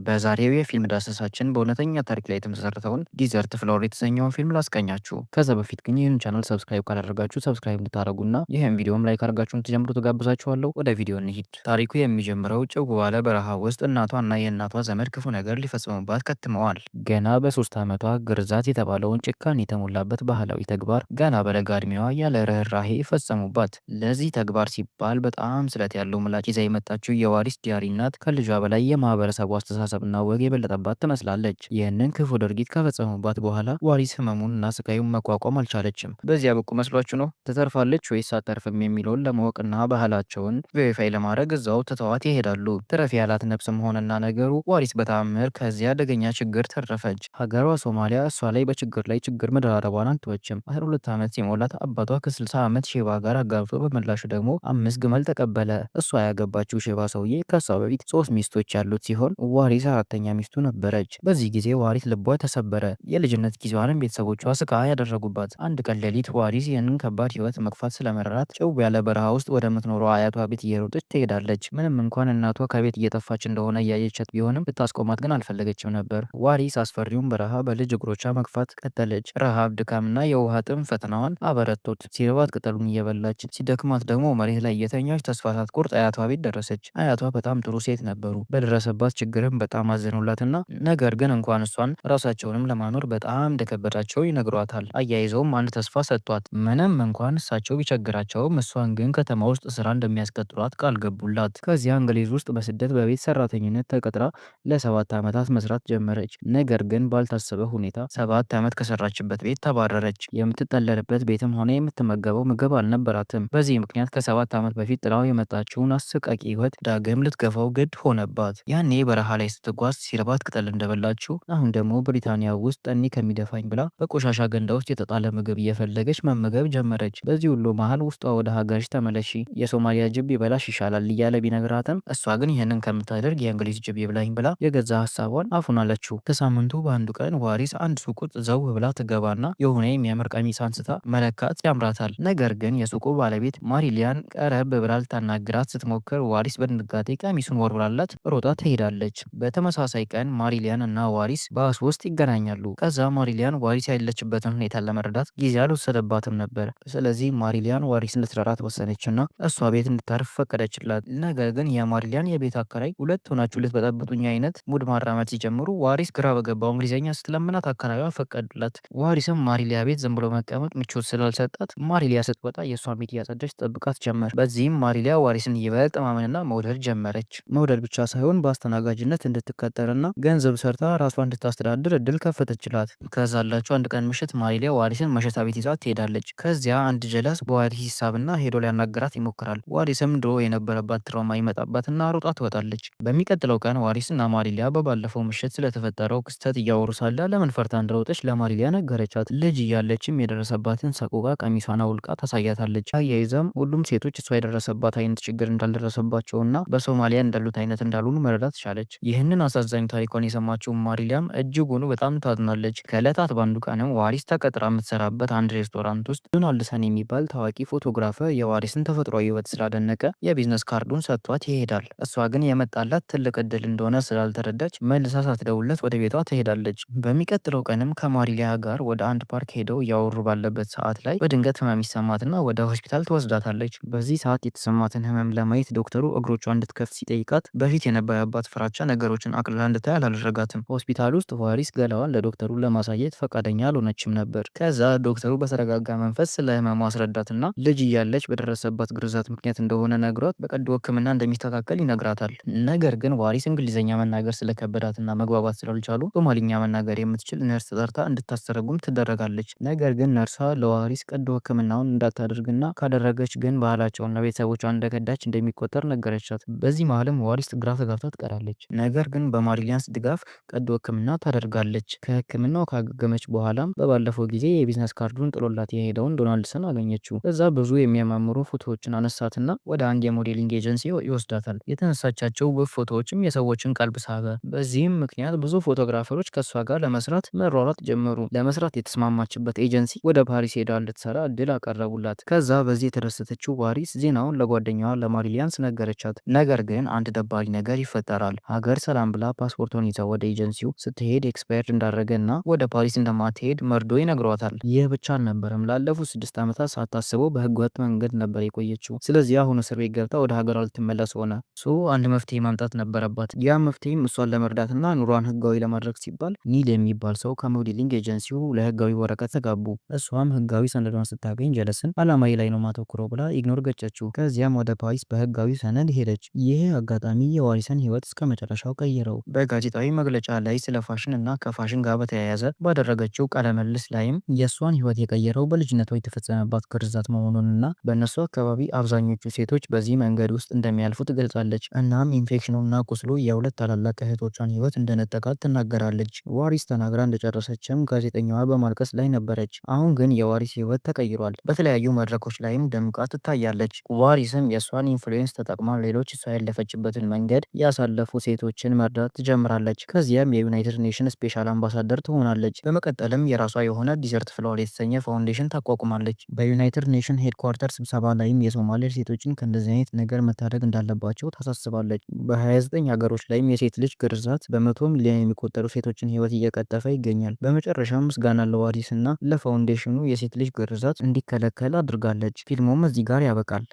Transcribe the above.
በዛሬው የፊልም ዳሰሳችን በእውነተኛ ታሪክ ላይ የተመሰረተውን Desert Flower የተሰኘውን ፊልም ላስቃኛችሁ። ከዛ በፊት ግን ይህን ቻናል subscribe ካላደረጋችሁ subscribe እንድታደርጉና ይህን ቪዲዮም like አድርጋችሁ እንድትጀምሩ ተጋብዛችኋለሁ። ወደ ቪዲዮ እንሂድ። ታሪኩ የሚጀምረው ጭው ባለ በረሃ ውስጥ እናቷና የእናቷ ዘመድ ክፉ ነገር ሊፈጽሙባት ከትመዋል። ገና በ3 ዓመቷ ግርዛት የተባለውን ጭካኔ የተሞላበት ባህላዊ ተግባር ገና በለጋ ዕድሜዋ ያለ ርኅራሄ ፈጸሙባት። ለዚህ ተግባር ሲባል በጣም ስለት ያለው ምላጭ ይዛ የመጣችው የዋሪስ ዲያሪ እናት ከልጇ በላይ የማህበረሰቡ አስተሳሰብና ወግ የበለጠባት ትመስላለች። ይህንን ክፉ ድርጊት ከፈጸሙባት በኋላ ዋሪስ ህመሙንና ስቃዩን መቋቋም አልቻለችም። በዚያ በቁ መስሏችሁ ነው? ትተርፋለች ወይስ አተርፍም የሚለውን ለማወቅና ባህላቸውን verify ለማድረግ እዛው ትተዋት ይሄዳሉ። ትረፍ ያላት ነፍስም ሆነና ነገሩ ዋሪስ በተአምር ከዚያ አደገኛ ችግር ተረፈች። ሀገሯ ሶማሊያ እሷ ላይ በችግር ላይ ችግር መደራረቧን አልተወችም። 12 ዓመት ሲሞላት አባቷ ከ60 ዓመት ሼባ ጋር አጋብቶ በምላሹ ደግሞ አምስት ግመል ተቀበለ። እሷ ያገባችው ሼባ ሰውዬ ከሷ በፊት ሶስት ሚስቶች ያሉት ሲሆን ዋሪስ አራተኛ ሚስቱ ነበረች። በዚህ ጊዜ ዋሪስ ልቧ ተሰበረ። የልጅነት ጊዜዋንም ቤተሰቦቿ ስቃይ ያደረጉባት። አንድ ቀን ሌሊት ዋሪስ ይህንን ከባድ ህይወት መግፋት ስለመረራት ጭው ያለ በረሃ ውስጥ ወደምትኖረው አያቷ ቤት እየሮጠች ትሄዳለች። ምንም እንኳን እናቷ ከቤት እየጠፋች እንደሆነ እያየቻት ቢሆንም ልታስቆማት ግን አልፈለገችም ነበር። ዋሪስ አስፈሪውን በረሃ በልጅ እግሮቿ መግፋት ቀጠለች። ረሃብ፣ ድካምና የውሃ ጥም ፈተናዋን አበረቱት። ሲርባት ቅጠሉን እየበላች፣ ሲደክማት ደግሞ መሬት ላይ እየተኛች ተስፋ ሳትቆርጥ አያቷ ቤት ደረሰች። አያቷ በጣም ጥሩ ሴት ነበሩ። በደረሰባት ችግርም በጣም አዘኑላትና ነገር ግን እንኳን እሷን ራሳቸውንም ለማኖር በጣም እንደከበዳቸው ይነግሯታል። አያይዘውም አንድ ተስፋ ሰጥቷት ምንም እንኳን እሳቸው ቢቸግራቸውም እሷን ግን ከተማ ውስጥ ስራ እንደሚያስቀጥሯት ቃል ገቡላት። ከዚያ እንግሊዝ ውስጥ በስደት በቤት ሰራተኝነት ተቀጥራ ለ7 ዓመታት መስራት ጀመረች። ነገር ግን ባልታሰበ ሁኔታ 7 ዓመት ከሰራችበት ቤት ተባረረች። የምትጠለልበት ቤትም ሆነ የምትመገበው ምግብ አልነበራትም። በዚህ ምክንያት ከ7 ዓመት በፊት ጥላው የመጣችውን አሰቃቂ ህይወት ዳግም ልትገፋው ግድ ሆነባት። ያኔ በረሃ ላይ ስትጓዝ ሲርባት ቅጠል እንደበላችው አሁን ደግሞ ብሪታንያ ውስጥ ጠኔ ከሚደፋኝ ብላ በቆሻሻ ገንዳ ውስጥ የተጣለ ምግብ እየፈለገች መመገብ ጀመረች። በዚህ ሁሉ መሃል ውስጧ ወደ ሀገርሽ ተመለሺ፣ የሶማሊያ ጅብ ቢበላሽ ይሻላል እያለ ቢነግራትም እሷ ግን ይህንን ከምታደርግ የእንግሊዝ ጅብ ይብላኝ ብላ የገዛ ሀሳቧን አፉን አለችው። ከሳምንቱ በአንዱ ቀን ዋሪስ አንድ ሱቅ ውስጥ ዘው ብላ ትገባና የሆነ የሚያምር ቀሚስ አንስታ መለካት ያምራታል። ነገር ግን የሱቁ ባለቤት ማሪሊያን ቀረብ ብላ ልታናግራት ስትሞክር ዋሪስ በድንጋጤ ቀሚሱን ወርውራላት ሮጣ ትሄዳለች። በተመሳሳይ ቀን ማሪሊያን እና ዋሪስ ባስ ውስጥ ይገናኛሉ። ከዛ ማሪሊያን ዋሪስ ያለችበትን ሁኔታ ለመረዳት ጊዜ አልወሰደባትም ነበር። ስለዚህ ማሪሊያን ዋሪስን ልትረዳት ወሰነችና እሷ ቤት እንድታርፍ ፈቀደችላት። ነገር ግን የማሪሊያን የቤት አከራይ ሁለት ሆናችሁ ልትበጠብጡኝ አይነት ሙድ ማራመድ ሲጀምሩ ዋሪስ ግራ በገባው እንግሊዝኛ ስትለምናት አከራዩዋ ፈቀዱላት። ዋሪስም ማሪሊያ ቤት ዝም ብሎ መቀመጥ ምቾት ስላልሰጣት ማሪሊያ ስትወጣ የእሷን ቤት እያጸዳች ትጠብቃት ጀመር። በዚህም ማሪሊያ ዋሪስን ይበልጥ ማመንና መውደድ ጀመረች። መውደድ ብቻ ሳይሆን በአስተናጋጅነት እንድትቀጠርና ገንዘብ ሰርታ ራሷን እንድታስተዳድር እድል ከፈተችላት። ከዛላቸው አንድ ቀን ምሽት ማሪሊያ ዋሪስን መሸታ ቤት ይዛት ትሄዳለች። ከዚያ አንድ ጀለስ በዋሪስ ይሳብና ሄዶ ሊያናግራት ይሞክራል። ዋሪስም ድሮ የነበረባት trauma ይመጣባትና ሮጣ ትወጣለች። በሚቀጥለው ቀን ዋሪስና ማሪሊያ በባለፈው ምሽት ስለተፈጠረው ክስተት እያወሩ ሳለ ለምን ፈርታ እንደሮጠች ለማሪሊያ ነገረቻት። ልጅ እያለችም የደረሰባትን ሰቆቃ ቀሚሷን አውልቃ ታሳያታለች። አያይዛም ሁሉም ሴቶች እሷ የደረሰባት አይነት ችግር እንዳልደረሰባቸውና በሶማሊያ እንዳሉት አይነት እንዳልሆኑ መረዳት ቻለች። ይህንን አሳዛኝ ታሪኳን የሰማችው ማሪሊያም እጅጉኑ በጣም ታዝናለች። ከዕለታት በአንዱ ቀንም ዋሪስ ተቀጥራ የምትሰራበት አንድ ሬስቶራንት ውስጥ ዶናልድሰን የሚባል ታዋቂ photographer የዋሪስን ተፈጥሯዊ ውበት ስላደነቀ የ business card ኡን ሰጥቷት ይሄዳል። እሷ ግን የመጣላት ትልቅ እድል እንደሆነ ስላልተረዳች መልሳ ሳትደውልለት ወደ ቤቷ ትሄዳለች። በሚቀጥለው ቀንም ከማሪሊያ ጋር ወደ አንድ ፓርክ ሄደው እያወሩ ባለበት ሰዓት ላይ በድንገት ህመም ይሰማትና ወደ ሆስፒታል ትወስዳታለች። በዚህ ሰዓት የተሰማትን ህመም ለማየት ዶክተሩ እግሮቿ እንድትከፍት ሲጠይቃት በፊት የነበረባት ፍራቻ ነገሮችን አቅልላ እንድታይ አላደረጋትም። ሆስፒታል ውስጥ ዋሪስ ገላዋን ለዶክተሩ ለማሳየት ፈቃደኛ አልሆነችም ነበር። ከዛ ዶክተሩ በተረጋጋ መንፈስ ስለ ህመሟ አስረዳትና ልጅ እያለች በደረሰባት ግርዛት ምክንያት እንደሆነ ነግሯት በቀዶ ሕክምና እንደሚስተካከል ይነግራታል። ነገር ግን ዋሪስ እንግሊዝኛ መናገር ስለከበዳትና መግባባት ስላልቻሉ ሶማሊኛ መናገር የምትችል ነርስ ተጠርታ እንድታስተረጉም ትደረጋለች። ነገር ግን ነርሷ ለዋሪስ ቀዶ ሕክምናውን እንዳታደርግና ካደረገች ግን ባህላቸውና ቤተሰቦቿን እንደከዳች እንደሚቆጠር ነገረቻት። በዚህ መሀልም ዋሪስ ግራ ተጋብታ ትቀራለች። ነገር ግን በማሪሊያንስ ድጋፍ ቀዶ ሕክምና ታደርጋለች። ከሕክምናው ካገገመች በኋላም በባለፈው ጊዜ የ business card ኡን ጥሎላት የሄደውን ዶናልድሰን አገኘችው። እዛ ብዙ የሚያማምሩ ፎቶዎችን አነሳትና ወደ አንድ የ modeling agency ይወስዳታል። የተነሳቻቸው ውብ ፎቶዎችም የሰዎችን ቀልብ ሳበ። በዚህም ምክንያት ብዙ photographer ኦች ከእሷ ጋር ለመስራት መሯሯጥ ጀመሩ። ለመስራት የተስማማችበት ኤጀንሲ ወደ ፓሪስ ሄዳ እንድትሰራ እድል አቀረቡላት። ከዛ በዚህ የተደሰተችው ዋሪስ ዜናውን ለጓደኛዋ ለማሪሊያንስ ነገረቻት። ነገር ግን አንድ ደባሪ ነገር ይፈጠራል። ሀገር ሰላም ሰላም ብላ ፓስፖርቷን ይዛ ወደ ኤጀንሲው ስትሄድ expired እንዳደረገ እና ወደ ፓሪስ እንደማትሄድ መርዶ ይነግሯታል። ይህ ብቻ አልነበረም። ላለፉት 6 ዓመታት ሳታስበው በህገወጥ መንገድ ነበር የቆየችው። ስለዚህ አሁን እስር ቤት ገብታ ወደ ሀገሯ ልትመለስ ሆነ። So አንድ መፍትሄ ማምጣት ነበረባት። ያ መፍትሄም እሷን ለመርዳትና ኑሯን ህጋዊ ለማድረግ ሲባል ኒል የሚባል ሰው ከ modeling ኤጀንሲው ለህጋዊ ወረቀት ተጋቡ። እሷም ህጋዊ ሰነዷን ስታገኝ ጀለስን አላማዬ ላይ ነው ማተኩረው ብላ ignore ገጨችው። ከዚያም ወደ ፓሪስ በህጋዊ ሰነድ ሄደች። ይህ አጋጣሚ የዋሪስን ህይወት እስከ መጨረሻው ቀየረው። በጋዜጣዊ መግለጫ ላይ ስለ ፋሽን እና ከፋሽን ጋር በተያያዘ ባደረገችው ቃለ ምልልስ ላይም የእሷን ህይወት የቀየረው በልጅነቷ የተፈጸመባት ግርዛት መሆኑንና በእነሱ አካባቢ አብዛኞቹ ሴቶች በዚህ መንገድ ውስጥ እንደሚያልፉ ትገልጻለች። እናም ኢንፌክሽኑና ቁስሉ የሁለት ታላላቅ እህቶቿን ህይወት እንደነጠቃት ትናገራለች። ዋሪስ ተናግራ እንደጨረሰችም ጋዜጠኛዋ በማልቀስ ላይ ነበረች። አሁን ግን የዋሪስ ህይወት ተቀይሯል። በተለያዩ መድረኮች ላይም ደምቃ ትታያለች። ዋሪስም የእሷን influence ተጠቅማ ሌሎች እሷ ያለፈችበትን መንገድ ያሳለፉ ሴቶችን መርዳት ትጀምራለች። ከዚያም የ United Nation special ambassador ትሆናለች። በመቀጠልም የራሷ የሆነ Desert Flower የተሰኘ foundation ታቋቁማለች። በ United Nation headquarter ስብሰባ ላይም የሶማሌ ሴቶችን ከእንደዚህ አይነት ነገር መታደግ እንዳለባቸው ታሳስባለች። በ29 ሀገሮች ላይም የሴት ልጅ ግርዛት በ100 ሚሊዮን የሚቆጠሩ ሴቶችን ህይወት እየቀጠፈ ይገኛል። በመጨረሻም ምስጋና ለዋሪስ እና ለ foundation ኑ የሴት ልጅ ግርዛት እንዲከለከል አድርጋለች። ፊልሙም እዚህ ጋር ያበቃል።